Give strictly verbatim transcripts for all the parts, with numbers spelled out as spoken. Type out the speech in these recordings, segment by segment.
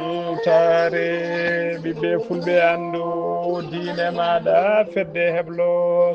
Weltaare ɓiɓɓe fulɓe, anndu diine maaɗa, fedde heblo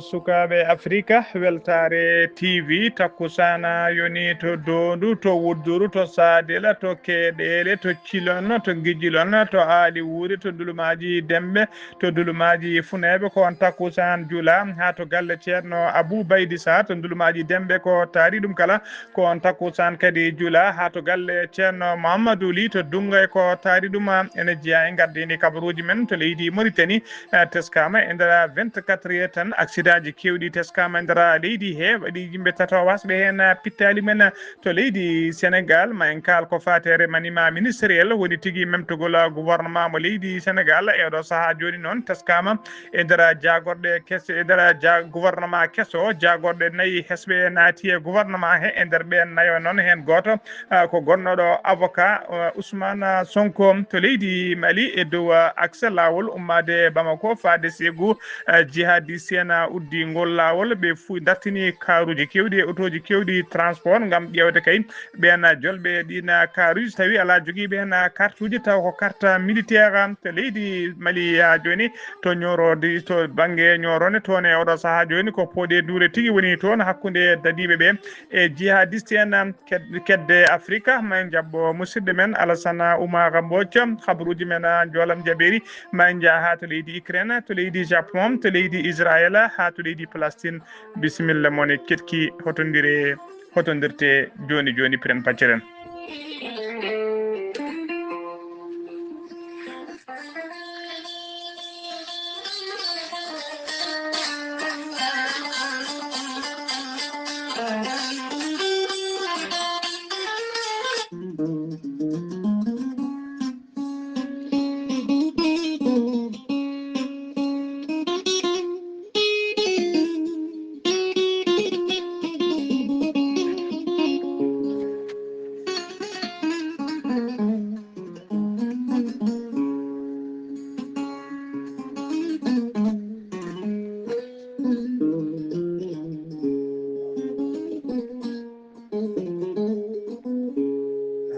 sukaaɓe Afrika. Weltaare T V, takkusaana yoni to Doondu, to Wudduru, to Saadila, to Keeɗeele, to Cilon, to Ngijilon, to Aali Wuuri, to Dulumaaji Demɓe, to Dulumaaji Funeeɓe. Ko on takkusaan jula haa to galle Ceerno Abuu Baydi Saar to Dulumaaji Demɓe, ko taari ɗum kala. Ko on takkusaan kadi jula haa to galle Ceerno Muhammadu Li to Duŋgay, ko taari ɗum. Ene jeyaa e ngardiindi kabaruuji men to leydi Moritani, eh, teskaama e nder vingt-quatre heures tan, aksidaaji keewɗi teskaama e nder leydi he, waɗi yimɓe tato wasɓe heen, eh, pittaali men, eh, to leydi Senegal. Ma en kaal ko faati e remaniement ministériel, woni tigi memtugol gouvernement mo leydi Senegal. E oɗo sahaa jooni noon teskaama e nder jaagorɗe kese, e nder ja-, gouvernement keso, jaagorɗe nayi hesɓe naati e gouvernement he. E nder ɓeen nayo noon, heen gooto, ah, ko gonnoɗo avocat, ah, Ousmane Sonko to leydi Mali e dow, ah, accès laawol ummaade Bamako faade Ségou. Ah, jihadiste en, ah, uddi ngol laawol, ɓe fu-, dartini kaaruuji keewɗi e otooji keewɗi transport ngam ƴeewde kay ɓeen jolɓe ɗiin kaaruuji, tawi alaa jogiiɓe heen kartuuji, taw ko carte militaire to leydi Mali haa jooni, to ñooroodi, to bannge Ñooro ne, toon e oɗo sahaa jooni ko pooɗe duure tigi woni toon hakkunde dadiiɓe ɓe e jihadiste en ked-, kedde Afrika. Ma en njaɓɓo musidɗo men Alassane Oumar Mbodj, habaruuji men Joolam Jabeeri. Ma en njah haa to leydi Ukraine, to leydi Japon, to leydi Israël, haa to leydi Palestine. Bisimilla mon e keɗki, hotondire, hotondirte jooni jooni, piren pacceren.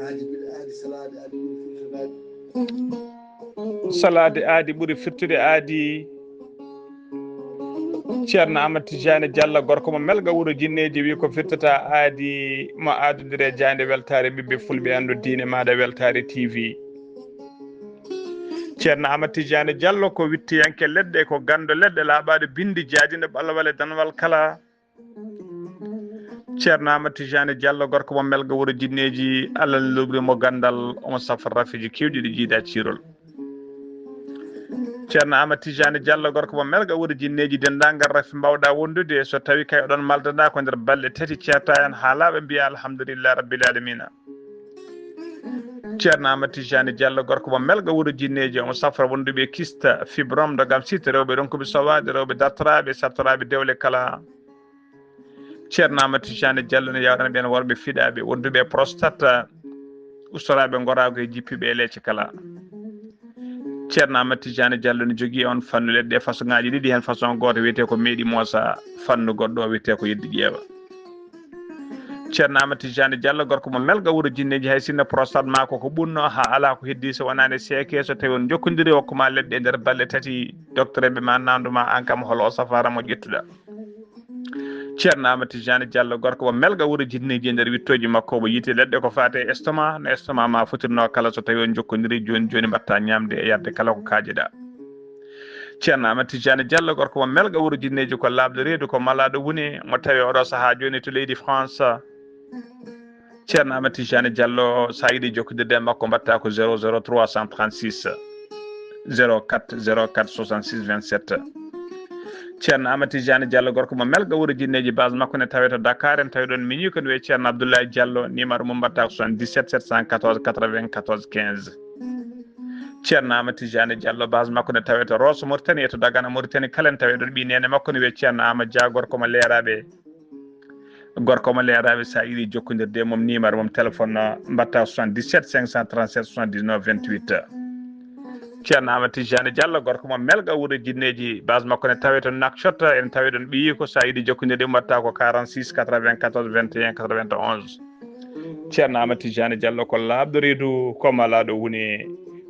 Aadi ɓuri aadi salaade, aadi ɓuri firtude aadi. Salaade aadi ɓuri firtude aadi. Ceerno Amadou Tidiane Diallo, gorko mo Melga, wuro Jinneeji, wi ko firtata aadi mo aadodire jaaynde. Weltaare ɓiɓɓe fulɓe, anndu diine maaɗa, Weltaare T V. Ceerno Amadou Tidiane Diallo ko wittiyanke leɗɗe, ko ganndo leɗɗe laaɓaaɗo binndi jaadiiɗo ɓalwal e danwal kala. Ceerno Amadou Tidiane Diallo, gorko mo Melga, wuro Jinneeji, Allah luɓri mo ganndal, omo safra rafiji keewɗi ɗi jiida ciirol. Ceerno Amadou Tidiane Diallo, gorko mo Melga, wuro Jinneeji, denndaangal rafi mbaawɗa wondude, so tawi kay oɗon maldana ko nder balɗe tati ceerta en haa laaɓa, mbiya alhamdulillah rabbil alamina. Ceerno Amadou Tidiane Diallo, gorko mo Melga, wuro Jinneeji, omo safra wonduɓe kista, fibrome, dogam site, rewɓe ronkuɓe sowaade, rewɓe dartoraaɓe, sattoraaɓe dewle kala. Ceerno Amadou Tidiane Diallo ne yawrana ɓeen worɓe fiɗaaɓe, wonduɓe prostate, ustoraaɓe ngoraagu e jippiiɓe e leece kala. Ceerno Amadou Tidiane Diallo ne jogii on fannu leɗɗe façon ŋaaji ɗiɗi, heen façon gooto wiyetee ko meeɗi moosa, fannu goɗɗo o wiyetee ko yeddi ƴeewa. Ceerno Amadou Tidiane Diallo, gorko mo Melga, wuro Jinneeji, hay sinno prostate ma ko ko ɓunno, haa alaa ko heddii so wonaa nde seekee, so tawi on njokkondiri, hokkuma leɗɗe e nder balɗe tati, docteur ɓe ma nandu ma, aan kam hol oo safaara mo ƴettuɗa. Ceerno Amadou Tidiane Diallo, gorko mo Melga, wuro Jinneeji, e nder wittooji makko omo yiiti leɗɗe ko faati e estomac, no estomac ma fotirnoo kala, so tawi on njokkondiri jooni jooni, mbaɗta ñaamde e yarde kala ko kaajeɗa. Ceerno Amadou Tidiane Diallo, gorko mo Melga, wuro Jinneeji, ko laaɓɗo reedu, ko malaaɗo wune, mo tawi oɗo sahaa jooni to leydi France. Ceerno Amadou Tidiane Diallo, sa yiɗi jokkondirde e makko, mbaɗta ko zéro zéro trois cent trente-six, zéro quatre zéro quatre soixante-six vingt-sept. Ceerno Amadou Tidiane Diallo, gorko mo Melga, wuro Jinneeji, base makko ne tawee to Dakar, en tawi ɗon miñi ko ne wiyee Ceerno Abdoulaye Diallo, numéro mum mbaɗta ko soixante-dix-sept sept cent quatorze quatre-vingt-quatorze quinze. Ceerno Amadou Tidiane Diallo, base makko ne tawee to Rosso Mauritanie, e to Dagana Mauritanie kala, en tawi ɗon ɓii neene makko ne wiyee Ceerno Amadou Dia, gorko mo Leeraaɓe. Gorko mo Leeraaɓe, sa yiɗi jokkondirde e mum, numéro mum téléphone, mbaɗta soixante-dix-sept cinq cent trente-sept soixante-dix-neuf vingt-huit. Ceerno Amadou Tidiane Diallo, gorko mo Melga, wuro Jinneeji, base makko ne tawee to Nouakchott, en tawi ɗon ɓiyi ko, sa yiɗi jokkondirde, mbaɗta ko quarante-six quatre-vingt-quatorze vingt et un quatre-vingt-onze. Ceerno Amadou Tidiane Diallo ko laaɓɗo reedu, ko malaaɗo wune.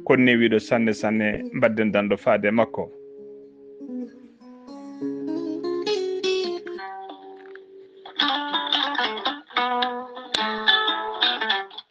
Ko newiiɗo sanne sanne, mbaɗden danɗo faade e makko.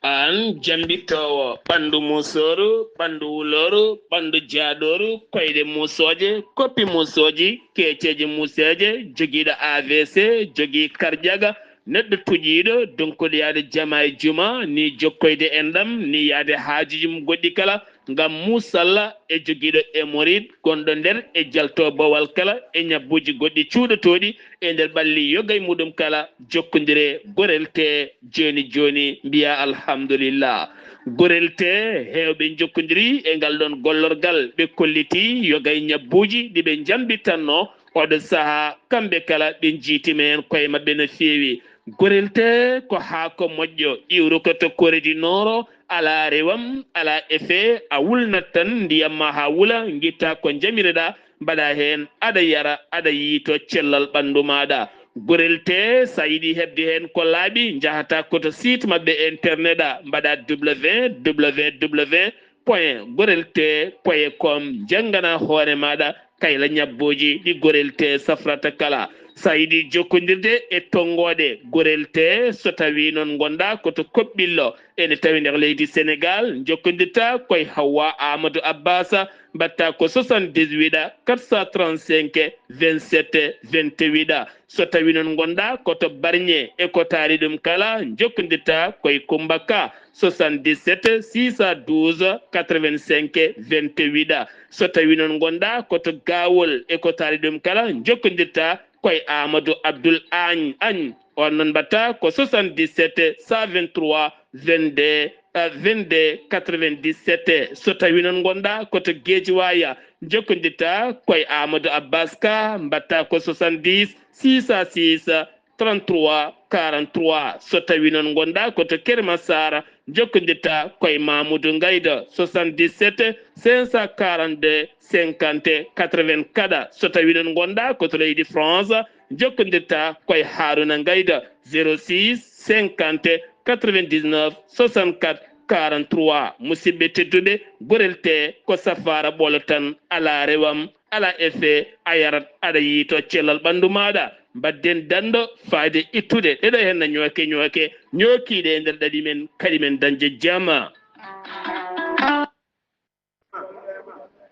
Aan jambittoowo ɓanndu musooru, ɓanndu wulooru, ɓanndu jaaɗooru, koyɗe musooje, koppi musooji, keeceeje museeje, jogiiɗo A V C, jogii karjaga, neɗɗo tuƴiiɗo, donkuɗo yaade jama e juma, ni jokkoyde enɗam, ni yaade haajuji mum goɗɗi kala, ngam muusalla e jogiiɗo hémorroïde gonɗo nder e jalto bawal kala e ñabbuuji goɗɗi cuuɗotooɗi e nder ɓalli yoga e muɗum kala, jokkondire Gorel Tee jooni jooni, mbiya alhamdulillah. Gorel Tee heewɓe njokkondiri e ngal ɗoon gollorgal, ɓe kolliti yoga e ñabbuuji ɗi ɓe njambitanno, oɗo sahaa, kamɓe kala ɓe njiitima heen koye maɓɓe no feewi. Gorel Tee ko haako moƴƴo, iwrukoto Corée du Nord, alaa rewam, alaa effet, a wulnat tan ndiyam ma haa wula, ngitta ko njamireɗaa, mbaɗa heen, aɗa yara, aɗa yiyto cellal ɓanndu maaɗa. Gorel Tee, so a yiɗi heɓde heen ko laaɓi, njahata ko to site maɓɓe internet a, mbaɗa W W W point gorel tee point com, njanngana hoore maaɗa kayla ñabbuuji ɗi Gorel Tee safrata kala. So a yiɗi jokkondirde e tonngooɗe Gorel Tee, so tawii noon ngonɗaa ko to Koɓɓillo, ene tawi nder leydi Senegaal, njokkondirta ko e Hawwa Amadou Abbas, mbaɗta ko soixante-dix-huit quatre cent trente-cinq vingt-sept vingt-huit. So tawii noon ngonɗaa ko to Barñe e ko taari ɗum kala, njokkondirta ko e Kummba Ka, soixante-dix-sept six cent douze quatre-vingt-cinq vingt-huit. So tawii noon ngonɗaa ko to Gaawol e ko taari ɗum kala, njokkondirta ko e Amadou Abdoul Agne Agne. On noon mbaɗta ko soixante-dix-sept cent vingt-trois vingt-deux, euh, vingt-deux quatre-vingt-dix-sept. So tawii noon ngonɗaa ko to Guédiawaye, njokkondirta ko e Amadou Abbas Ka, mbaɗta ko soixante-dix six cent six trente-trois quarante-trois. So tawii noon ngonɗaa ko to Keur Massar, njokkondirta ko e Mamoudou Ngayda, soixante-dix-sept cinq cent quarante-deux cinquante quatre-vingts. Kadi, so tawii noon ngonɗaa ko to leydi France, njokkondirta ko e Harouna Ngayda, zéro six cinquante quatre-vingt-dix-neuf soixante-quatre quarante-trois. Musidɓe tedduɓe, Gorel Tee ko safaara ɓolo tan, alaa rewam, alaa effet, a yarat, aɗa yiyto cellal ɓanndu maaɗa. Mbaɗden danɗo faayde ittude ɗeɗo henna ñooke ñooke, ñookiiɗe e nder ɗaɗi men, kadi men dañde jama.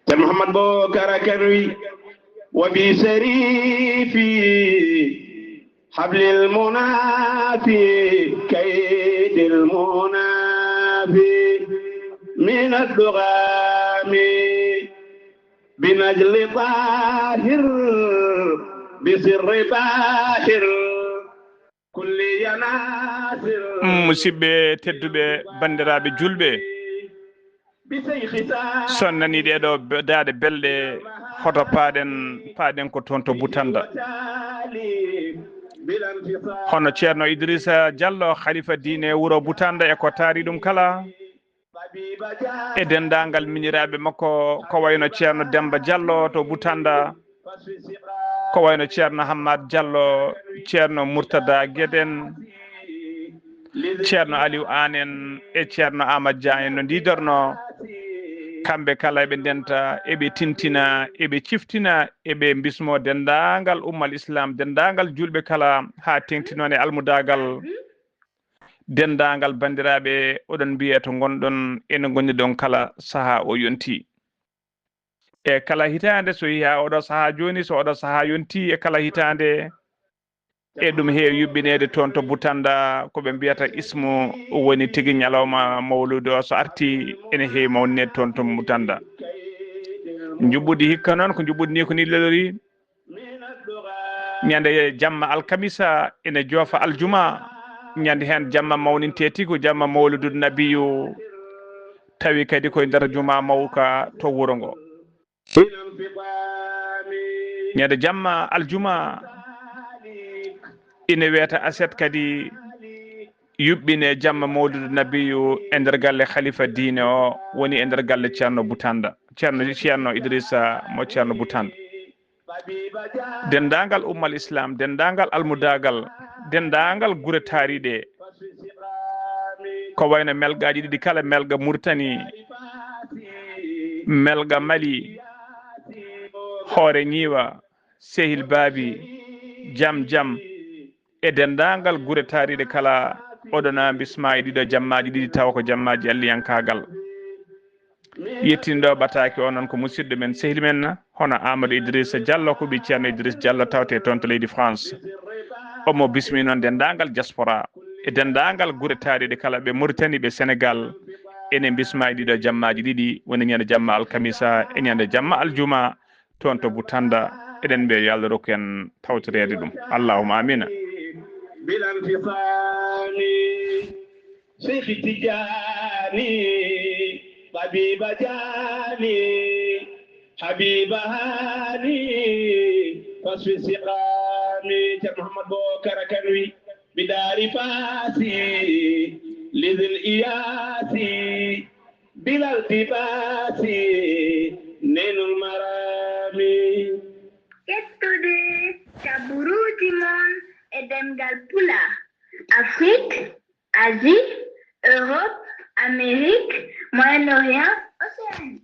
Ceerno Mouhammad Bokar Kane wi, وبسريف حبل المنافي كيد المنافي من الدغام بنجل طاهر بسر باهر كل يناصر. Musidɓe tedduɓe, banndiraaɓe julɓe, so on nanii ɗee ɗoo be-, daaɗe belɗe, hoto paaɗen, paaɗen ko toon to Butannda. Hono Ceerno Idrissa Diallo, halifa diine wuro Butannda e ko taari ɗum kala, e denndaangal miñiraaɓe makko, ko wayno Ceerno Demmba Diallo to Butannda, ko wayno Ceerno Hammat Diallo, Ceerno Murtada Geden, Ceerno Aliou Aan en e Ceerno Amat Dia en no ndiidornoo. Kamɓe kala eɓe ndenta, eɓe tintina, eɓe ciftina, eɓe mbismoo denndaangal ummal Islam, denndaangal juulɓe kala, haa teeŋti noon e almudaagal. Denndaangal banndiraaɓe, oɗon mbiyee to ngonɗon, ene ngonirɗon kala sahaa o yontii. E kala hitaande, so yehii haa oɗo sahaa jooni, so oɗo sahaa yontii e kala hitaande, e ɗum heewi yuɓɓineede toon to Butannda, ko ɓe mbiyata ismu woni tigi ñalawma mawluudu o, so artii, ene heewi mawnineede toon to Butannda. Njuɓɓudi hikka noon, ko njuɓɓudi nii ko nii lelorii. Ñande jamma alkamisa ene joofa aljuma, ñande heen jamma mawnintee tigi ko jamma mawludu nabiyu, tawi kadi koye nder juma mawka to wuro ngo. Ñande jamma aljuma ine wiyata aset kadi yuɓɓine jamma mawludu nabiyu e nder galle khalifa diine o, woni e nder galle Ceerno Butannda, Ceerno, Ceerno Idrissa mo Ceerno Butannda. Denndaangal ummal Islam, denndaangal almudaagal, denndaangal gure taariiɗe, ko wayno melgaaji ɗiɗi kala, melga Muritani, Melga Mali, Hoore Ñiiwa, Sehil Baabi, Jam Jam, e denndaangal gure taariiɗe kala, oɗona bismaa e ɗiɗo jammaaji ɗiɗi, tawa ko jammaaji alliyankaagal. Yettinɗo ɓataake o noon ko musidɗo men, sehil men, hono Amadou Idrissa Diallo, ko ɓii Ceerno Idrissa Diallo, tawte toon to leydi France. Omo bismi noon denndaangal diaspora e denndaangal gure taariiɗe kala, ɓe Mauritanie, ɓe Sénégal. Ene bismaa e ɗiɗo jammaaji ɗiɗi, woni ñande jamma alkamisa e ñande jamma aljuma, toon to Butanda. Eɗen mbiya yo Allah rokku en tawtoreede ɗum. Allahumma amina. بلا انفصام. شيخ تجاني، طبيب جاني، حبيب هاني، فاشفي سقامي. Ceerno Mouhammad Bocar Kane wi, بدار فاسي، لذي الإياسي، بلا التباس، نيل المرام. Ƴettude kabaruuji mon e ɗemngal Pulaar. Afrique, Asie, Europe, Amérique, Moyen-Orient, Océanie.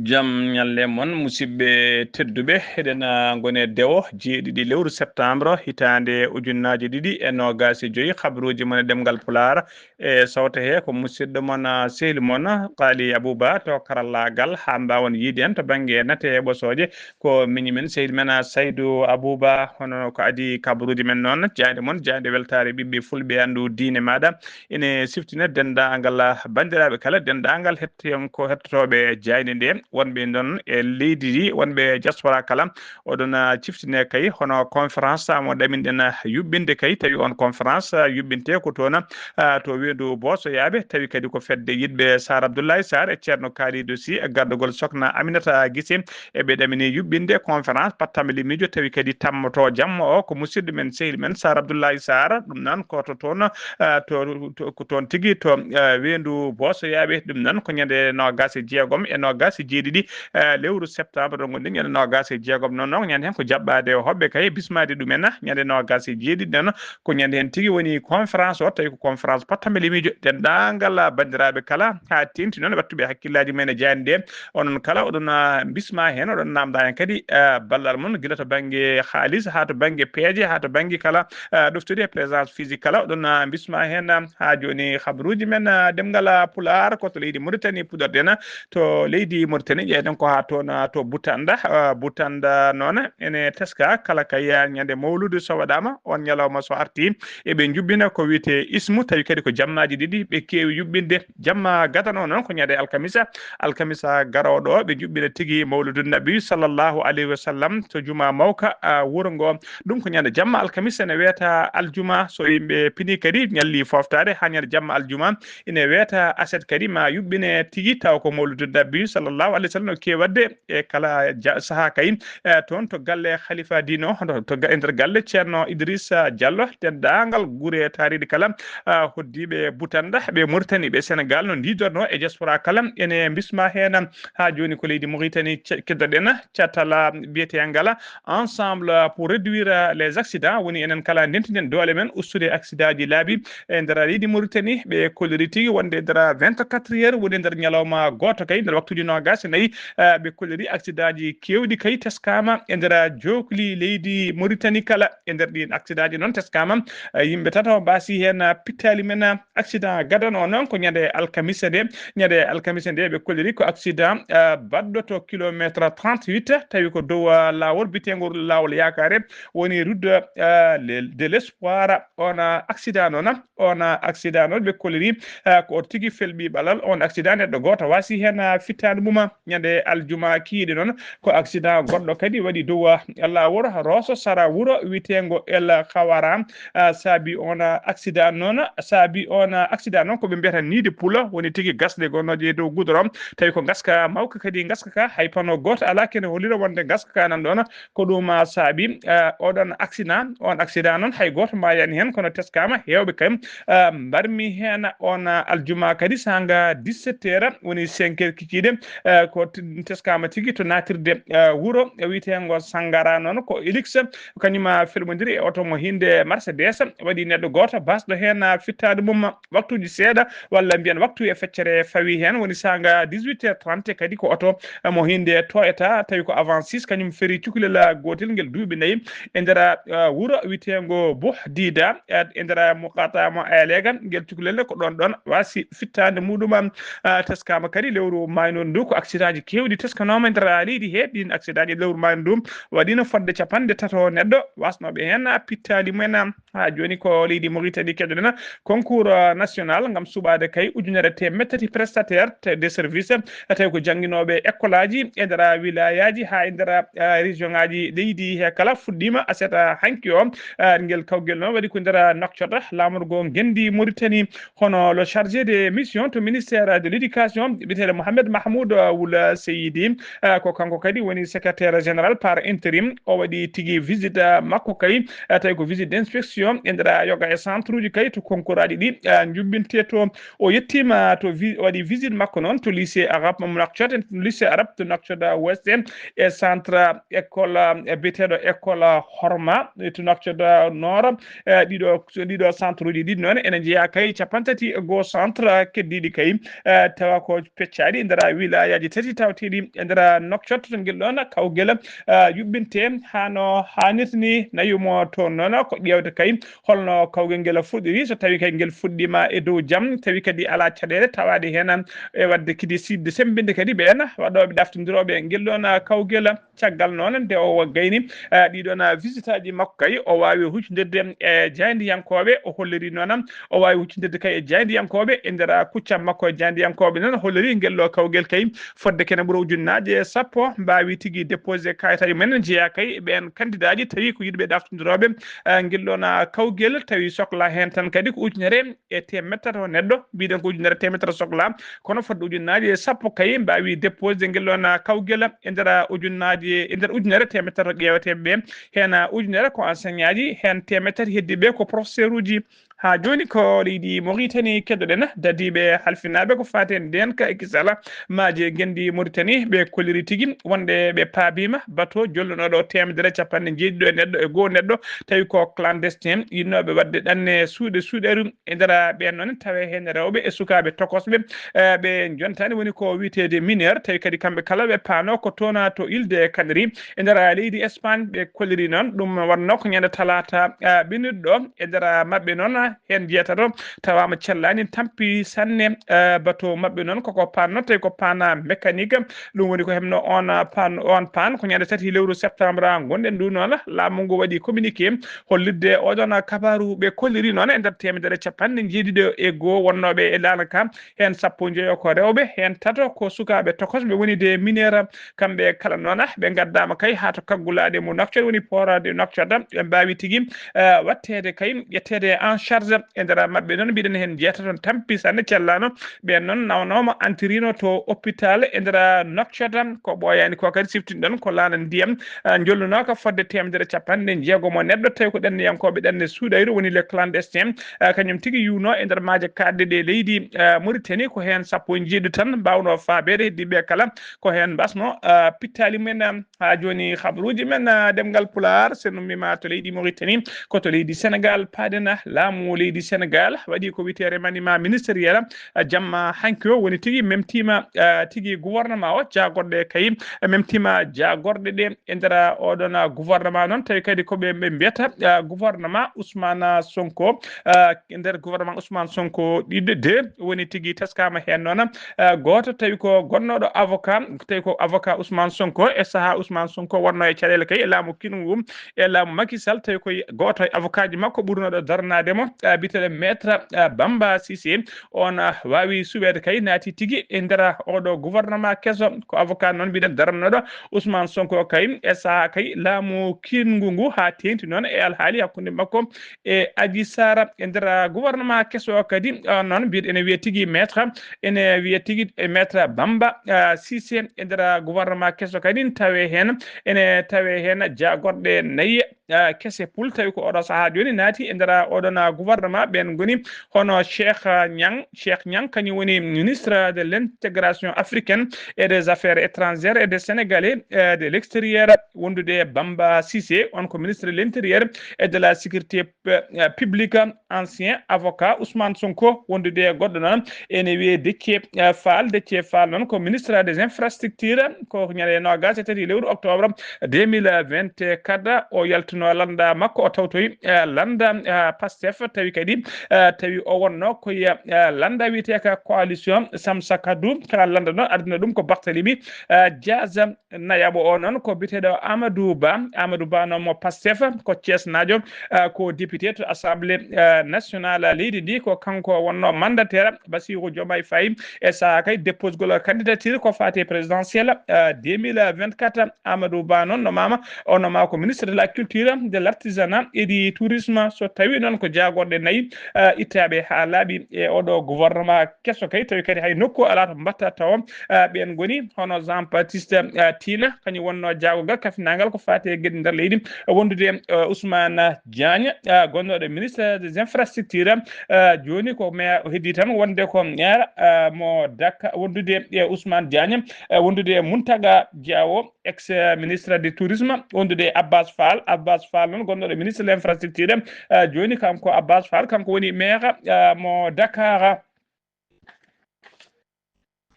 Jam ñalle mon, musidɓe tedduɓe. Eɗen, ah, ngoni e dewo jeeɗiɗi lewru septembre, hitaande ujunnaaje ɗiɗi e noogaas e joy. Kabaruuji mon e ɗemngal Pulaar, e sawto he ko musidɗo mon, ah, sehil mon, Qaali Abouba to karallaagal, haa mbaawon yiide en to bannge nate e ɓosooje. Ko miñi men, sehil men, ah, Saydu Abouba, hono ko adii kabaruuji men noon. Jaaynde mon, jaaynde weltaare ɓiɓɓe fulɓe, anndu diine maaɗa. Ene siftina denndaangal, ah, banndiraaɓe kala, denndaangal hettiyanko-, hettotooɓe jaaynde nde, wonɓe noon e leydi ndi, wonɓe diaspora kala. Oɗon, ah, ciftine kay hono conférence mo ɗaminɗen, ah, yuɓɓinde kay, tawi on conférence, ah, yuɓɓinte ko toon, ah, to weendu Boosoyaaɓe, tawi kadi ko fedde yiɗɓe Saar Abdoulaye Saar e Ceerno Kalidou Sy, e gardagol Sokna Aminata Gise, eɓe ɗamini yuɓɓinde conférence pattamali miijo, tawi kadi tammoto jamma o ko musidɗo men, sehil men Saar Abdoulaye Saar. Ɗum noon ko to toon, ah, to, to, ko toon tigi to, ah, weendu Boosoyaaɓe. Ɗum noon ko ñande noogaas e jeegom e noogaas e jeeɗiɗi, eh, lewru septembre ɗo ngonɗen, ñande noogaas e jeegom. Noon noon, ñande heen ko jaɓɓaade hoɓɓe kay, bismaade ɗumen, ñande noogaas e jeeɗiɗi noon, ko ñande heen tigi woni conférence o, tawi ko conférence pattamali miijo, denndaangal banndiraaɓe kala, haa teeŋti noon waɗtuɓe hakkillaaji men e jaaynde nde. Onon kala oɗon, ah, bismaa heen, oɗon naamndaa heen kadi, ah, ballal mon, gila to bannge haalis, haa to bannge peeje, haa to bannge kala, ah, ɗoftude e présence physique kala, oɗon, ah, bismaa heen, ah, haa jooni kabaruuji men, ah, ɗemngal, ah, Pulaar, ko to leydi Mauritanie puɗɗorɗen, ah, to leydi Mauritanie, ƴeeɗen ko haa toon, ah, to Butanda, ah, Butanda noon ene teska kala kay, ah, ñande mawludu so waɗaama, on ñalawma so arti, eɓe njuɓɓina ko wiyetee ismu, tawi kadi ko jammaaji ɗiɗi ɓe keewi yuɓɓinde. Jamma gadano noon ko ñande alkamisa, alkamisa garooɗo, ɓe njuɓɓina tigi mawludu nabi sallallahu alayhi wa sallam to juma mawka, ah, wuro ngo. Ɗum ko ñande jamma alkamisa, ene weeta aljuma. So yimɓe pini kadi, ñalli foftaade haa ñande jamma aljuma, ene weeta aset kadi ma yuɓɓine tigi, taw ko mawludu nabi sallallahu alayhi wa sallam no keewi waɗde e kala ja-, sahaa kay, eh, toon to galle khalifa diino, to, to ga-, e nder galle Ceerno Idrissa Diallo, denndaangal gure taariiɗe kala, ah, hoddiiɓe Butanda, ɓe Mauritanie, ɓe Sénégal, no ndiidorno e diaspora kala, ene mbisma heen. Haa jooni ko leydi Mauritanie ce-, keddoɗen, catala biyeteegal Ensemble pour réduire les accidents, woni enen kala ndentinen doole men ustude accident ji laabi e nder leydi Mauritanie. Ɓe kolliri tigi wonde e nder vingt-quatre heures, woni e nder ñalawma gooto kay, nder waktuuji noogaas e nayi, eh, ɓe kolliri accident ji keewɗi kay teskaama e nder jookli leydi Mauritanie kala. E nder ɗiin accident ji noon teskaama, eh, yimɓe tato mbaasi heen, eh, pittaali men, eh, accident gadano noon ko ñande alkamisa nde. Ñande alkamisa nde ɓe kolliri ko accident, eh, baɗɗo to kilomètre trente-huit, tawi ko dow, eh, laawol biyeteengol laawol Yaakaare, woni route, eh, le-, de l'Espoir. On, eh, accident noon, on, eh, accident noon ɓe kolliri, eh, ko o tigi felɓi ɓalal. On accident neɗɗo gooto waasi heen, eh, fittaandu mum. Ñande aljuma kiiɗe noon, ko accident goɗɗo kadi waɗi dow, ah, laawol Rosso sara wuro wiyeteengo El Khawara. Ah, saabi on, ah, accident noon, saabi on, ah, accident noon ko ɓe mbiyata nid de poule, woni tigi gasɗe gonnooje e dow goudron, tawi ko ngaska mawka kadi ngaska ka, hay pano gooto alaa kene hollira wonde ngaska ka nan ɗoon. Ko ɗum, ah, saabi, ah, oɗon accident, on accident noon hay gooto maayaani heen, kono teskaama heewɓe kay, ah, mbarmi heen on, ah, aljuma kadi saanga dix-sept heures, woni cinq heures kikiiɗe, eh, ko t-, teskaama tigi to naatirde, eh, wuro wiyeteengo Sangara noon, ko Elix, kañum, ah, felmondiri e oto mo hinnde Mercedes, waɗi neɗɗo gooto baasɗo heen, ah, fittaandu mum waktuuji seeɗa, walla mbiyen waktu e feccere fawi heen, woni saanga dix-huit heures trente, kadi ko oto, eh, mo hinnde Toyota, tawi ko avant six, kañum feri cukalel, ah, gootel ngel duuɓi nayi e nder, ah, wuro wiyeteengo Buh Dida, eh, e nder muqata mo Aylega, ngel cukalel ko ɗoon ɗoon waasi fittaande muɗum, ah, teskaama kadi lewru maayndu ndu ko accident ji keewɗi teskanooma e nder leydi he, ɗiin accident ji lewru maayndu ndu waɗiino fodde capanɗe tato neɗɗo wasnooɓe heen, ah, pittaali mumen, ah, haa jooni ko leydi Mauritanie keɗoɗen. Concours, ah, national ngam suɓaade kay ujunere teemedde tati prestataire te-, de service, ah, tawi ko jannginooɓe école aji e nder wilayaaji haa e nder, ah, région ngaji leydi he kala fuɗɗiima aset, ah, hanki o. Ah, ngel kawgel noon waɗi ko nder Nouakchott, laamorgo ngenndi Mauritanie, hono le chargé de mission to ministère de l'éducation, biyeteeɗo Mohamed Mahmoud, ah, Wul Seyidi, ah, ko kanko kadi woni secrétaire général par intérim. O waɗi tigi visite, ah, makko kay, ah, tawi ko visite d'inspection e nder yoga e centre uji kay to concours aji ɗi, ah, njubbinte to. O yettiima to vi-, o waɗi visite makko noon to lycée arabe mo Nouakchott, lycée arabe to Nouakchott, ah, Ouest e centre école, ah, biyeteeɗo école, ah, Horma, eh, to Nouakchott, ah, Nord. Eh, ɗiɗo, ɗiɗo centre uji ɗiɗi noon ene njeyaa kay capanɗe tati e goo centre, ah, keddiiɗi kay, eh, tawa ko peccaaɗi e nder wilayaaji tati tawteeɗi e nder Nouakchott, to ngel ɗoon kawgel, ah, yuɓɓinte haa no haanirta ni. Nayu mo toon noon ko ƴeewde kay holno kawgel ngel fuɗɗiri, so tawii kay ngel fuɗɗiima e dow jam, tawi kadi alaa caɗeele tawaaɗe heen e waɗde kadi siɗde semmbinde kadi ɓeen waɗooɓe ɗaftindirooɓe ngel ɗoon, ah, kawgel. Caggal noon nde o gayni, ah, ɗiɗoon, ah, visitaaji makko kay, o waawi huccondirde e jaayndiyankooɓe, o holliri noon o waawi huccondirde kay e jaayndiyankooɓe e nder, ah, kuccam makko e jaayndiyankooɓe noon, holliri ngel ɗo kawgel kay fodde kene ɓura ujunnaaje sappo mbaawi tigi déposé kayitaaji mumen jeyaa kay e ɓeen kandidaaji tawi ko yiɗɓe ɗaftindirooɓe, ah, ngel ɗoon, ah, kawgel, tawi sokla heen tan kadi ko ujunere e teemedde tato neɗɗo, mbiɗen ko ujunere teemedde tato sokla, kono fodde ujunnaaje sappo kay mbaawi déposé ngel ɗoon, ah, kawgel e nder, ah, ujunnaaje, e nder ujunere teemedde tato ƴeeweteeɓe ɓe, heen, ah, ujunere ko enseignant ji, heen teemedde tati heddiiɓe ko professeur uji. Haa jooni ko leydi Mauritanie keɗoɗen, dadiiɓe halfinaaɓe ko faati e ndeenka e kisal, maaje ngenndi Mauritanie, ɓe kolliri tigi wonde ɓe paabiima bato jollunooɗo teemedere capanɗe jeeɗiɗo e neɗɗo e goo neɗɗo, tawi ko clandestin, yiɗnooɓe waɗde ɗanne suuɗe suuɗeeru e nder ɓeen noon, tawe heen rewɓe e sukaaɓe tokosɓe, eh, ɓe njontaani, woni ko wiyeteede mineur, tawi kadi kamɓe kala ɓe paanoo ko toona to Île de Canaries e nder leydi Espagne. Ɓe kolliri noon, ɗum wonnoo ko ñande talaata, eh, ɓennuɗo ɗo, e nder maɓɓe noon heen jeetato tawaama cellaani, tampi sanne, eh, bato maɓɓe noon koko paanno, tawi ko paana mécanique. Ɗum woni ko heɓno on, ah, paan, on paan ko ñande tati lewru septembre ngonɗen ndu noon. Laamu ngu waɗi communiqué hollitde oɗon kabaaru. Ɓe kolliri noon e nder teemedere capanɗe jeeɗiɗo e goo wonnooɓe e laana ka, heen sappo e njoyo ko rewɓe, heen tato ko sukaaɓe tokosɓe woni de mineur. Kamɓe kala noon, ah, ɓe ngaddaama kay haa to kaggulaaɗe mo Nouakchott, woni port de Nouakchott, ɓe mbaawi tigi, eh, waɗteede kay, ƴetteede en charge. E nder maɓɓe noon, mbiɗen heen jeetato tampi sanne cellaano. Ɓeen noon nawnooma antirino to hôpital e nder Nouakchott. Ko ɓooyaani ko kadi siftinɗon ko laana ndiyam, ah, jollunoka fodde teemedere capanɗe jeegom o neɗɗo, tawi ko ɗanniyankooɓe ɗanne suuɗayru, woni les clandestins, ah, kañum tigi yuwno e nder maaje kaaɗɗe ɗe leydi, ah, Mauritanie. Ko heen sappo e jeeɗiɗo tan mbaawnoo faabeede, heddiiɓe kala ko heen mbasno, ah, pittaali mumen. Haa jooni, habaruuji men, ah, ɗemngal Pulaar, so nummiima to leydi Mauritanie, ko to leydi Sénégal paaɗen. Laamu leydi Sénégal waɗi ko wiyetee remaniement ministériel, ah, jamma hanki o, woni tigi memtiima, ah, tigi gouvernement o, jaagorɗe kay, eh, memtiima jaagorɗe ɗe e nder, ah, oɗon, ah, gouvernement noon, tawi kadi ko ɓe, ɓe mbiyata, ah, gouvernement Ousmane Sonko, ah, e nder gouvernement Ousmane Sonko ɗiɗo de, woni tigi teskaama heen noon, eh, gooto tawi ko gonnooɗo avocat, tawi ko avocat Ousmane Sonko e sahaa Ousmane Sonko wonnoo e caɗeele kay e laamu kingu ngu, e laamu Macky Sall, tawi koye gooto e avocat ji makko ɓurnooɗo daranaade mo, eh, biyeteeɗo maître, eh, Bamba Cissé. On, eh, waawi suɓeede kay naati tigi e nder oɗo gouvernement keso, ko avocat noon mbiɗen daranooɗo Ousmane Sonko kay e sahaa kay laamu kingu ngu, haa teeŋti noon e alhaali hakkunde makko e Adji Sarr. E nder gouvernement keso o kadi, ah, noon mbiɗ-, ene wiya tigi maître, ene wiya tigi e maître Bamba, ah, Cissé. E nder gouvernement keso kadi tawe heen, ene tawe heen jaagorɗe nayi, ah, kese pul, tawi ko oɗo sahaa jooni naati e nder oɗon gouvernement. Ɓeen ngoni hono Cheikh Niang, Cheikh Niang kañum woni ministre de l'intégration africaine. africaines et des affaires étrangères et des Sénégalais, euh, de l'extérieur, wondude e Bamba Cissé, on ko ministre de l'Intérieur et de la Sécurité, euh, publique, ancien avocat Ousmane Sonko, wondude e goɗɗo noon ene wiyee Déthié, euh, Fall. Déthié Fall noon ko ministre des infrastructures, ko ñande noogaas e tati lewru octobre deux mille vingt-quatre. O yaltuno lannda makko, o tawtoyi, eh, lannda, eh, Pastef, tawi kadi, eh, tawi o wonno ko e, eh, lannda wiyetee ka coalition Samsa Kaddu. Ka lannda noon ardino ɗum ko Barthélémy, eh, Diaz. Nayaɓo o noon ko biyeteeɗo Amadou Ba. Amadou Ba noon mo Pastef, ko Thiesnaajo, eh, ko député to Assemblée, eh, nationale leydi ndi. Ko kanko wonno mandataire Bassirou Diomaye Faye e sahaa kay déposgol candidature ko fate présidentielle, eh, deux mille vingt-quatre. Amadou Ba noon no maama, o no maa ko ministre de la culture, de l'artisanat et du tourisme. So tawi noon ko jaagorɗe nayi, eh, ittaaɓe haa laaɓi e oɗo gouvernement keso kay, tawi kadi hay nokku alaa to mbatta tawa, eh, ɓeen ngoni hono Jean Baptiste, eh, Tina, kañum wonno jaagogal kafinaangal ko faati e geɗe nder leydi, wondude, eh, Ousmane Diagne, eh, gonnooɗo ministre des infrastructures, eh, jooni ko maire, o heddii tan wonde ko maire, eh, mo Dakar, wondude e Ousmane Diagne, eh, wondude e Mountaga Diawo, ex-ministre du tourisme, wondude e Abbas Fall. Abbas Fall noon, gonnooɗo ministre de l'infrastructure, eh, jooni kanko Abbas Fall, kanko woni maire, eh, mo Dakar.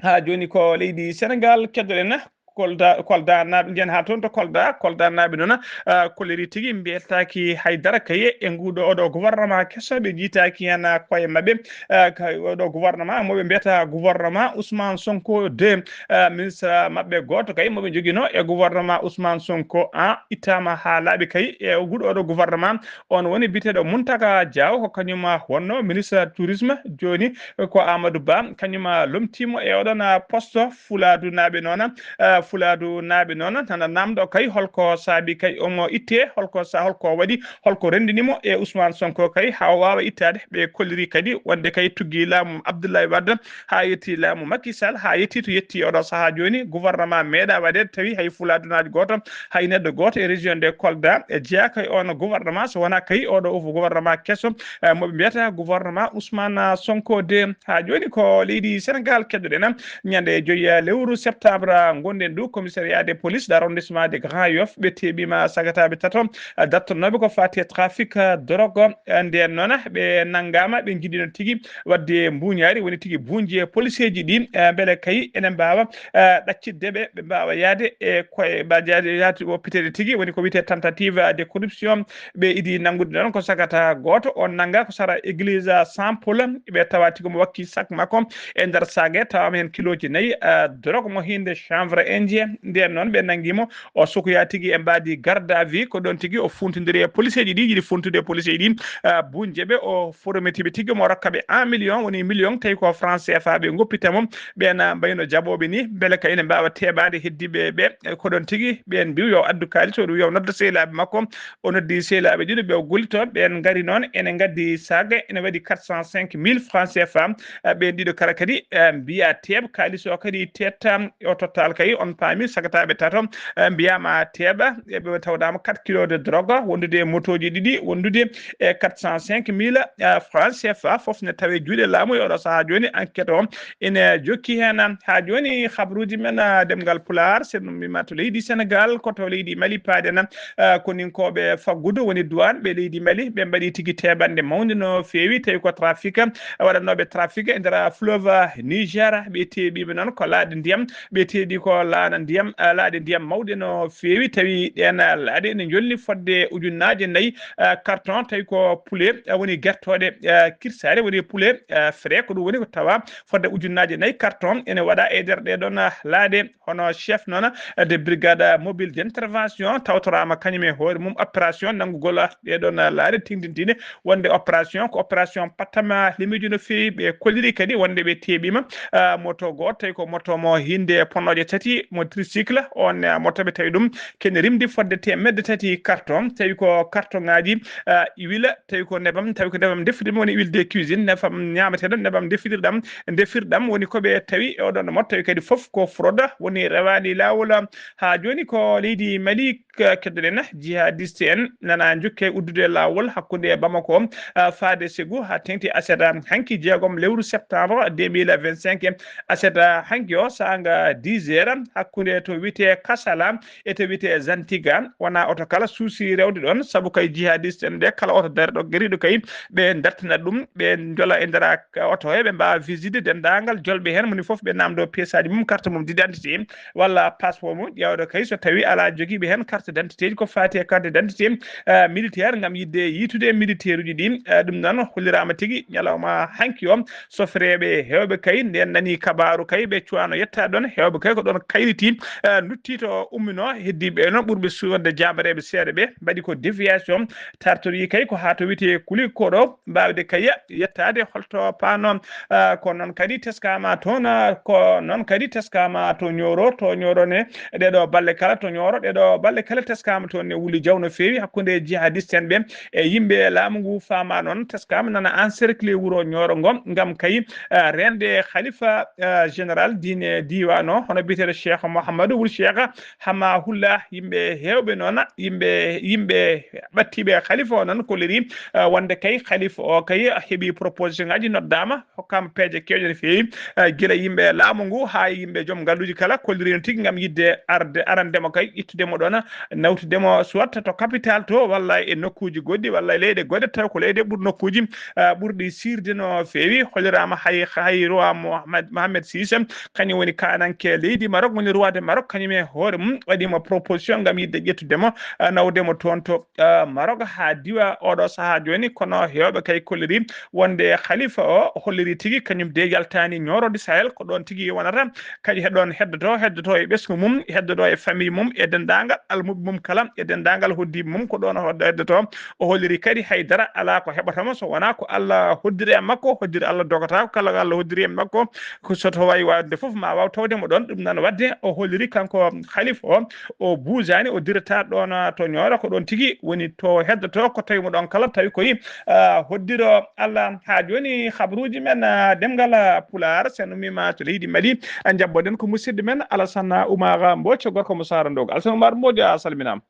Haa jooni ko leydi Senegaal, keddoɗen Kolda, Kolda naaɓe, njiyen haa toon to Kolda. Kolda naaɓe noon, eh, kolliri tigi, mbiyetaaki hay dara kaye e nguuɗo oɗo gouvernement keso, ɓe njiitaaki heen koye maɓɓe. Eh, ka oɗo gouvernement mo ɓe mbiyata gouvernement Ousmane Sonko deux, eh, ministre maɓɓe gooto kay mo ɓe njogino e gouvernement Ousmane Sonko un ittaama haa laaɓi kay e guɗo oɗo gouvernement. On woni biyeteeɗo Mountaga Diaw, ko kañum wonno ministre tourisme. Jooni ko Amadou Ba, kañum lomtiimo e oɗon poste. Fulaadu naaɓe noon, eh, Fulaadu naaɓe noon nana namdo kay holko saabi kay omo itte, holko sa-, holko waɗi, holko renndini mo e Ousmane Sonko kay haa o waawa ittaade. Ɓe kolliri kadi wonde kay tuggi laamu Abdoulaye Wade haa yetti laamu Macky Sall, haa yetti to yetti oɗo sahaa jooni, gouvernement meeɗa waɗeede tawi hay fulaadunaajo gooto, hay neɗɗo gooto e région de Kolda e jeyaaka e on gouvernement, so wonaa kay oɗo o gouvernement keso, eh, mo ɓe mbiyata gouvernement Ousmane Sonko deux. Haa jooni ko leydi Senegaal keddoɗen. Ñande joyi, eh, lewru septembre, eh, ngonɗen du, commissariat de police d'arrondissement de Grand Yoff, ɓe teɓima sagataaɓe tato, eh, dartotnooɓe ko fati e trafic, eh, drogue. Eh, nden noon, ɓe nanngaama, ɓe njiɗino tigi waɗde mbuuñaari, woni tigi buuñje policeeji ɗi, eh, mbele kay ene mbaawa, eh, ɗaccitde ɓe, ɓe mbaawa yahde e koye, mba-, yahde, yahde woppiteede tigi, woni ko wiyetee tentative de corruption. Ɓe idi nanngude noon ko sagata gooto, on nannga ko sara église Saint Paul, ɓe tawa tigi mo wakki sak makko e nder saage, tawaama heen kilooji nayi, eh, drogue mo hiinde chanvre indien. Nden noon ɓe nanngi mo, o sukoya tigi e mbaadi garde à vue, ko ɗoon tigi o funtindiri e policeeji ɗi, yiɗi funtude e policeeji ɗi, eh, buuñje ɓe, o foromiti ɓe tigi, mo rokka ɓe un million, woni million, tawi ko franc C F A ɓe ngoppita mo. Ɓeen, ah, mbayno jaɓooɓe ni, mbele ka ene mbaawa teeɓaade heddiiɓe ɓe, eh, ko ɗoon tigi ɓeen mbiw yo addu kaalis, o ɗum yo nodda sehilaaɓe makko. O noddi sehilaaɓe ɗiɗo ɓe o gollitoo, ɓeen ngari noon, ene ngaddi saage, ene waɗi quatre cent cinq mille francs C F A. Eh, ɓeen ɗiɗo kala kadi, eh, mbiya teeɓ kaalis o kadi teetta o total kay, on paami sagataaɓe tato, eh, mbiyaama teeɓa, e ɓe tawdaama quatre kilos de drogue, wondude e motooji ɗiɗi, wondude e quatre cent cinq mille, eh, francs C F A, fof ne tawe juuɗe laamu e oɗo sahaa jooni. Enquête o ene jokki heen. Haa jooni, habruuji men, ah, ɗemngal Pulaar, sen no mbima to leydi Senegaal, ko to leydi Mali paaɗen, ah, koninkooɓe faggudu woni douane ɓe leydi Mali, ɓe mbaɗi tigi teeɓannde mawnde no feewi, tawi ko trafic, ah, waɗannooɓe trafic e nder fleuve Niger, ɓe teeɓiima noon ko laaɗe ndiyam, ɓe teeɗi ko laana ndiyam, ah, laaɗe ndiyam mawɗe no feewi, tawi ɗeen, ah, laaɗe ene njolni fodde ujunnaaje nayi, ah, carton, tawi ko poulet, ah, woni gertooɗe, ah, kirsaɗe, woni poulet, ah, frais, ko ɗum woni ko tawa fodde ujunnaaje nayi carton ene waɗa e nder ɗee ɗoon, ah, laaɗe. Hono chef noon, ah, de brigade mobile d'intervention tawtoraama kañum e hoore mum opération nanngugol, ah, ɗee ɗoon, ah, laaɗe, tindintine wonde opération ko opération pattama limiiji no feewi. Ɓe kolliri kadi wonde ɓe teeɓiima, ah, moto gooto, tawi ko moto mo hiinde ponnooje tati, mo tricycle, on, eh, moto ɓe tawi ɗum kene rimdi fodde teemedde tati carton, tawi ko carton ŋaaji, eh, huile, tawi ko nebam, tawi ko nebam defirde woni huile de cuisine, nebam ñaameteeɗam, nebam defirɗam, defirɗam woni ko ɓe tawi e oɗon moto, tawi kadi fof ko fraude, woni rewaani laawol. Haa jooni ko leydi Mali, k-, keddoɗen jihadiste en nana njokke uddude laawol hakkunde Bamako, eh, faade Ségou, haa teŋti aset hanki jeegom lewru septembre deux mille vingt-cinq, aset hanki o saanga dix heures, hakkunde to wiyetee Kasala e to wiyetee Zantiga, wona oto kala suusi rewde ɗon, sabu kay jihadiste en ɓe, kala oto dareɗo gariiɗo kay, ɓe dartina ɗum, ɓe njola e nder oto he, ɓe mbaawa visite denndaangal jolɓe heen, moni fof ɓe naamndoo pièce aji mum, carte mum d'identité walla passeport mum, ƴeewɗo kay so tawi alaa jogiiɓe heen carte d'identité ji, ko faati e carte d'identité, eh, militaire, ngam yiɗde yiitude militaire uji ɗi. Eh, ɗum noon holliraama tigi ñalawma hanki o, sofreeɓe heewɓe kay, nden nani kabaaru kay, ɓe cuwano yettaade ɗon, heewɓe kay ko ɗon kayriti, eh, ndutti to ummino, heddiiɓe noon ɓurɓe suwande jaamareeɓe seeɗa ɓe, mbaɗi ko déviation, tartori kay ko haa to wiyetee Kuli ko ɗo, mbaawde kay yettaade holto paano. Ah, ko noon kadi teskaama toon, ah, ko noon kadi teskaama to Ñooro, to Ñooro ne, ɗeɗo balle kala to Ñooro, ɗeɗo balle kala teskaama toon ne wuli jaw no feewi hakkunde jihadiste en ɓe e yimɓe laamu ngu. Faama noon teskaama nana encerclé wuro Ñooro ngo, ngam kay, ah, reende khalifa, ah, général diine diiwaan o, hono biyeteeɗo Cheikh Mouhamadou Wul Cheikh Hama Hulla. Yimɓe heewɓe noon, yimɓe, yimɓe ɓattiiɓe khalifa o noon kolliri, ah, wonde kay khalifa o kay heɓi proposition ngaji, noddaama, hokkaama peeje keewɗe no feewi, eh, gila yimɓe laamu ngu haa yimɓe joom ngalluuji kala kolliri no tigi ngam yiɗde arde, arande mo kay, ittude mo ɗoon, nawtude mo soit to capital to, walla e nokkuuji goɗɗi, walla e leyɗe goɗɗe, taw ko leyɗe ɓuri nokkuuji, eh, ɓurɗi siirde no feewi. Holliraama hay, hay roi Mohamed, Mohamed six, kañum woni kaananke leydi Maroc, woni roi de Maroc, kañum e hoore mum waɗi mo proposition ngam yiɗde ƴettude mo, eh, nawde mo toon to, eh, Maroc haa diwa oɗo sahaa jooni. Kono heewɓe kay kolliri wonde khalifa o holliri tigi kañum de yaltaani Ñooro di Sahel, ko ɗoon tigi wonata, kañum he ɗoon heddoto, heddoto e ɓesngu mum, heddoto e famille mum, e denndaangal almuɓɓe mum kala, e denndaangal hoddiiɓe mum, ko ɗoon hoddo heddoto. O holliri kadi hay dara alaa ko heɓata mo so wonaa ko Allah hoddiri e makko, hoddiri Allah dogata, ko kala ko Allah hoddiri e makko, ko so to wayi waɗde fof ma waaw tawde mo ɗoon. Ɗum noon waɗde o holliri kanko khalifa o, o buujaani, o dirata ɗoon to Ñooro, ko ɗoon tigi woni to heddoto, ko tawi mo ɗoon kala tawi koye, ah, hoddiro Allah. Haa jooni habruuji men, ah, ɗemngal, ah, Pulaar, sen ummiima to leydi Mali, ah, njabboɗen ko musidɗo men Alassane Oumar Mbodj, gorko mo Saara Ndoogo. Alassane Oumar Mbodj, a salminaama.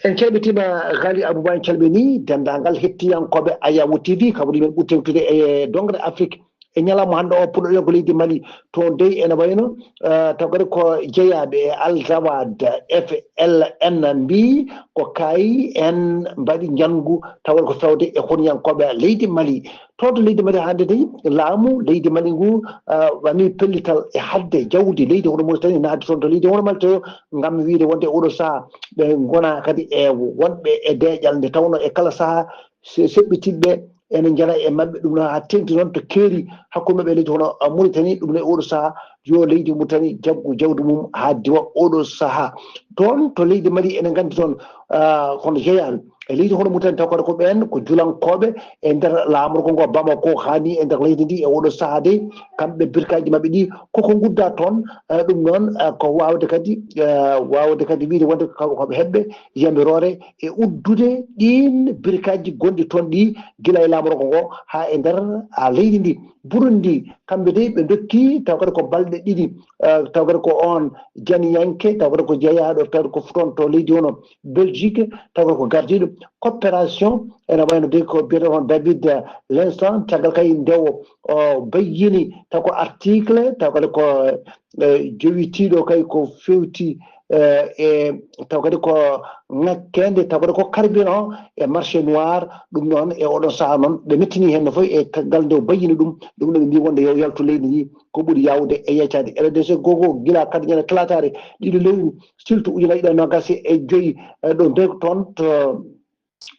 En calmitima Ghali Abouba, en calmini denndaangal hettiyankooɓe Ayawu T V, kabri men ɓuri tewtude e doŋre Afrik. E ñalawma hannde o, puɗɗoɗen ko leydi Mali. Toon dey ene wayno, eh, taw kadi ko jeyaaɓe e Al Zawad F L N mbii ko kaay en mbaɗi njanngu taw kadi ko fewde e honyankooɓe leydi Mali. Toon to leydi Mali hannde dey, laamu leydi Mali ngu, eh, waɗi pellital e haɗde jawdi leydi hono Mauritanie naatde toon to leydi hono Mali to, ngam wiyde wonde oɗo sahaa ɓe ngona kadi e wonɓe e deeƴal nde tawno e kala sahaa se-, seɓɓititɓe ene njala e maɓɓe. Ɗum noon haa teeŋti noon to keeri hakkunde maɓɓe e leydi hono, ah, Mauritanie. Ɗum ne oɗo sahaa yo leydi Mauritanie jaggu jawdi mum haa diwa oɗo sahaa. Toon to leydi Mali ene nganndi toon, ah, hono jeyaaɓe e leydi hono Mauritanie taw kadi ko ɓeen ko julankooɓe e nder laamorgo ngo Bamako haa ni e nder leydi ndi e oɗo sahaa dey kamɓe birkaaji maɓɓe ɗi koko ngudda toon. Eh, ɗum noon, eh, ko waawde kadi, eh, waawde kadi wiyde wonde ko, ko ɓe heɓɓe yamiroore e uddude ɗiin birkaaji gonɗi toon ɗi gila e laamorgo ngo haa e nder, ah, leydi ndi. Burundi, kamɓe dey ɓe ndokki taw kadi ko balɗe ɗiɗi, eh, taw kadi ko oon janiyanke, taw kadi ko jeyaaɗo, taw kadi ko toon to leydi hono Belgique, taw kadi ko gardiiɗo coopération, ene wayno dey ko biyeteeɗo hono David, eh, Lenson, caggal kay nde o, o bayyini taw ko article, taw kadi ko, eh, jowitiiɗo kay ko fewti, eh, e taw kadi ko ŋakkeende, taw kadi ko carburant e marché noir. Ɗum noon e oɗon sahaa noon ɓe mettini heen no fof e caggal nde o bayyini ɗum. Ɗum ɗo ɓe mbii wonde yo yaltu leydi ndi ko ɓuri yaawde e yeccaade. R D C gogo gila kadi ñande talaataare ɗiɗo lewru siltu ujunaaji ɗiɗi e noogaas e joyi, eh, ɗo nde toon to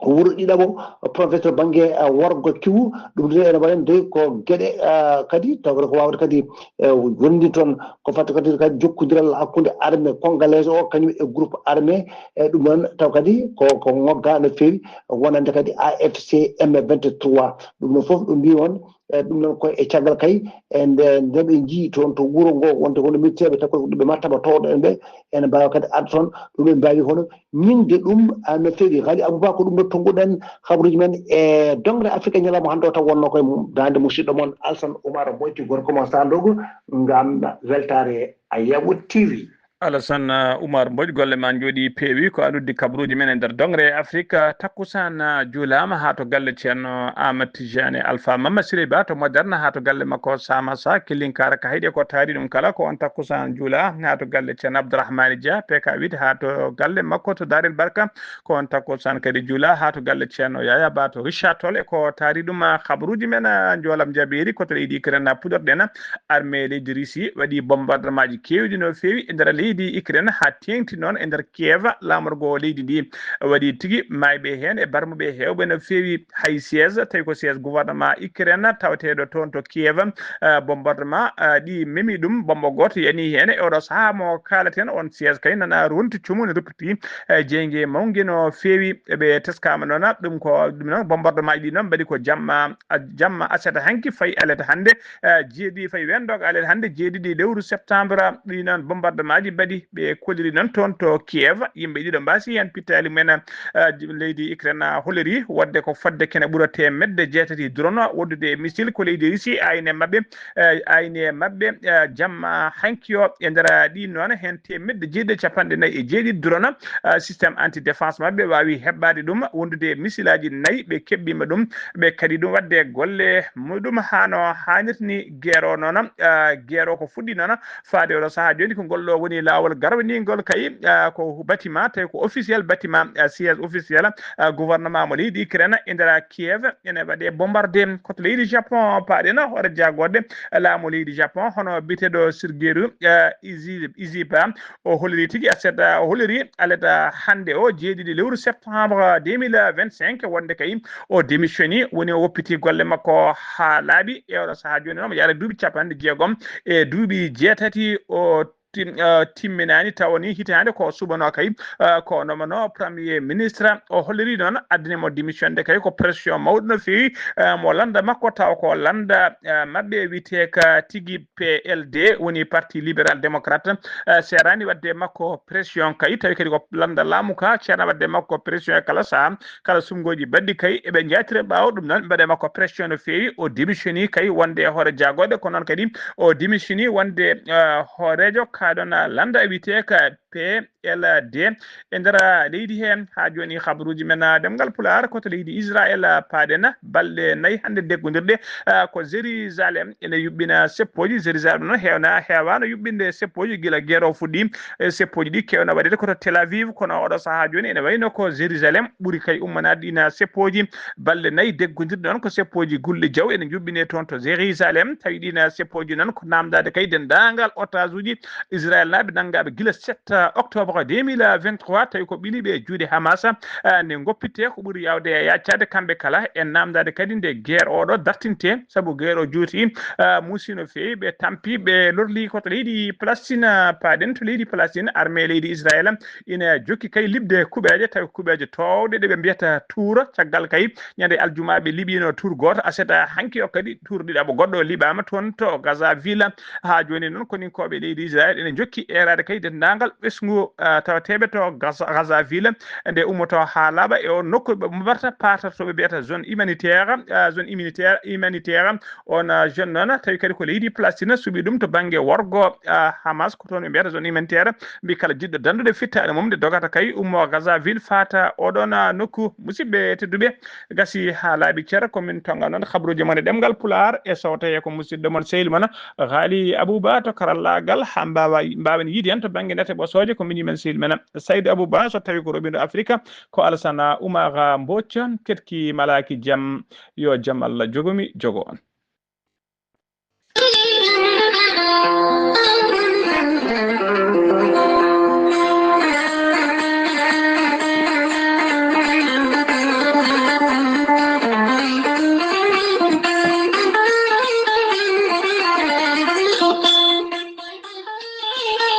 wuro ɗiɗaɓo, professeur bannge, eh, worgo kiwu. Ɗum ɗo ene waɗa nde ko geɗe, eh, kadi taw kadi ko waawde kadi, eh, wonde toon ko fati kadi, kadi jokkondiral hakkunde armée congolaise o kañum e groupe armée, e ɗum noon taw kadi ko, ko ŋogga no feewi wonande kadi A F C M vingt-trois. Ɗum noon fof ɗum mbii on E ɗum noon ko e caggal kay, e nde, nde ɓe njii toon to wuro ngo, wonde hono mettiyaɓe takkol ko ɗum ɓe mattaba towɗo en ɓe, ene mbaawa kadi arde toon, ɗum ɓe mbaawi hono ñiŋde ɗum, a, no feewi. Haali Abouba, ko ɗum ɗo tonnguɗen habaruuji men e dongre Afrique ñalawma hannde o, taw wonnoo koye mum daande musidɗo mon Alsan Oumar Boyti, gorko mo Sandogo, ngam weltaare a Yawo T V. Alassane, uh, Oumar Mbodj, golle ma njooɗi peewi. Ko a noddi kabaruuji men e nder dongre Afrique. Takkusaan, uh, juulaama haa to galle Ceerno Ahmad Tijani Alpha Mama Siré Ba to Moderne, haa to galle makko Samassa, Killinkaara, ka heɗi ko taari ɗum kala. Ko on takkusaan juula haa to galle Ceerno Abdourahmane Dia, P K huit, haa to galle makko to Darel Barka. Ko on takkusaan kadi juula haa to galle Ceerno Yaya Ba to Richard Toll. E ko taari ɗum, uh, kabaruuji men, uh, njoolam jabeeri ko to leydi Ukraine, uh, puɗorɗen. Armée leydi Russie waɗi bombardement ji keewɗi no feewi e nder leydi Ukraine, haa teeŋti noon e nder Kiev, laamorgo leydi ndi. Waɗi tigi maayɓe heen e barmuɓe heewɓe no feewi. Hay siège, tawi ko siège gouvernement Ukraine tawateeɗo toon to Kiev, eh, bombardement, eh, ɗi memi ɗum, bombo gooto yani heen e oɗo sahaa mo kaalaten. On siège kay nana ronti cumu, ne ruppiti, eh, jeynge mawnge no feewi. Ɓe teskaama noon, ɗum ko ɗum noon, bombardement ji ɗi noon mbaɗi ko jamma, a-, jamma aset hanki fayi alet hannde, eh, jeeɗiɗi fayi weendoog alet hannde, jeeɗiɗi lewru septembre. Ɗi noon bombardement ji mbaɗi, ɓe kolliri noon toon to Kiev, yimɓe ɗiɗo mbaasi heen, pittaali mumen, eh, leydi Ukraine holliri wonde ko fodde kene ɓura teemedde jeetati drone wondude e missile ko leydi Russie ayni e maɓɓe, eh, ayni e maɓɓe, eh, jamma hanki o. E nder ɗi noon heen teemedde jeeɗiɗi e capanɗe nayi e jeeɗiɗi drone, eh, système anti défense maɓɓe waawi heɓɓaade ɗum, wondude e misilaji nayi, ɓe keɓɓiima ɗum, ɓe kadi ɗum waɗde golle muɗum haa no haanirta ni. Guerre o noon, eh, guerre o ko fuɗɗi noon faade oɗo sahaa jooni, ko ngol ɗo woni laawol garwaniingol kay, eh, ko bâtiment, tawi ko officiel bâtiment, eh, siège officiel, eh, gouvernement mo leydi Ukraine e nder Kiev, ene waɗe bombardé. Ko to leydi Japon paaɗen, hoore jagorɗe laamu leydi Japon, hono biyeteeɗo Shigeru, eh, Izi-, Iziba, o holliri tigi aset, o holliri alet hannde o, jeeɗiɗi lewru septembre deux mille vingt-cinq, wonde kay o démissioni, woni o woppiti golle makko haa laaɓi. E oɗo sahaa jooni noon, omo yaara duuɓi capanɗe jeegom e duuɓi jeetati o tim-, eh, timminaani, tawa ni hitaande ko suɓanoo kay, eh, ko nomano premier ministre. O holliri noon addani mo démission de kay ko pression mawɗo no feewi, eh, mo lannda makko, tawa ko lannda, eh, maɓɓe wiyetee ka tigi P L D, woni Parti Libéral Démocrate, eh, seeraani waɗde makko pression kay, tawi kadi ko lannda laamu ka seeraani waɗde makko pression e kala sahaa. Kala suɓngooji baɗɗi kay, eɓe njaatira ɓaawo ɗum noon, mbaɗe makko pression no feewi, o démissioni kay wonde e hoore jagorɗe, ko noon kadi o démissioni wonde, eh, hooreejo ka ɗon, eh, lannda wiyetee ka P L D. E nder leydi heen, haa jooni, habaruuji men, eh, ɗemngal Pulaar, ko to leydi Israel, eh, paaɗen, balɗe nayi hannde deggondirɗe, eh, ko Jérusalem ene yuɓɓina seppooji. Jérusalem noon heewna, heewaano yuɓɓinde seppooji gila guerre o fuɗɗi. E seppooji ɗi keewno waɗeede ko to Tel Aviv, kono oɗo sahaa jooni ene wayno ko Jérusalem ɓuri kay ummanaade ɗiin seppooji. Balɗe nayi deggondirɗe noon ko seppooji gulɗi jaw ene njuɓɓinee toon to Jérusalem. Tawi ɗiin seppooji noon ko naamndaade kay denndaangal otage uji Israel naaɓe nanngaaɓe gila sept octobre deux mille vingt-trois, tawi ko ɓiliiɓe e juuɗe Hamas, ah, nde ngoppittee ko ɓuri yaawde e yaccaade kamɓe kala, e naamndaade kadi nde guerre oɗo dartintee, sabu guerre o juuti, ah, muusi no feewi, ɓe tampi, ɓe lorli ko to leydi Palestine, ah, paaɗen to leydi Palestine, armée leydi Israel ina jokki kay liɓde kuɓeeje, tawi kuɓeeje toowɗe ɗe ɓe mbiyata tour, caggal kay ñande aljuma ɓe liɓino tour gooto, aset hanki o kadi tour ɗiɗaɓo goɗɗo liɓaama toon to Gaza ville. Haa jooni noon koninkooɓe leydi Israel ene njokki eeraade kay denndaangal ɓesngu, ah, tawateeɓe to Gaza, Gaza ville, nde ummoto haa laaɓa e on nokku ɓe mbarata paata to ɓe mbiyata zone humanitaire, ah, zone humanitaire, humanitaire. On, ah, jeune noon, tawi kadi ko leydi Palestine suɓi ɗum to bannge worgo, ah, Hamas, ko toon ɓe mbiyata zone humanitaire. Mbi kala jiɗɗo danndude fittaandu mum nde dogata kay ummo Gaza ville faata oɗon, ah, nokku. Musidɓe tedduɓe, gasi haa laaɓi cer, ko min tonga noon habruuji mon e ɗemngal Pulaar e sowtoye ko musidɗo mon sehil mon Ghali Abouba to karallaagal, haa mbaawa, mbaawen yiide en to bannge ndate ɓosooje ko min men sehil men Saydou Abouba, so tawi ko roɓindo Afrique, ko Alassane Oumar Mbodj, ketki malaaki jam, yo jam Allah jogomi jogo on.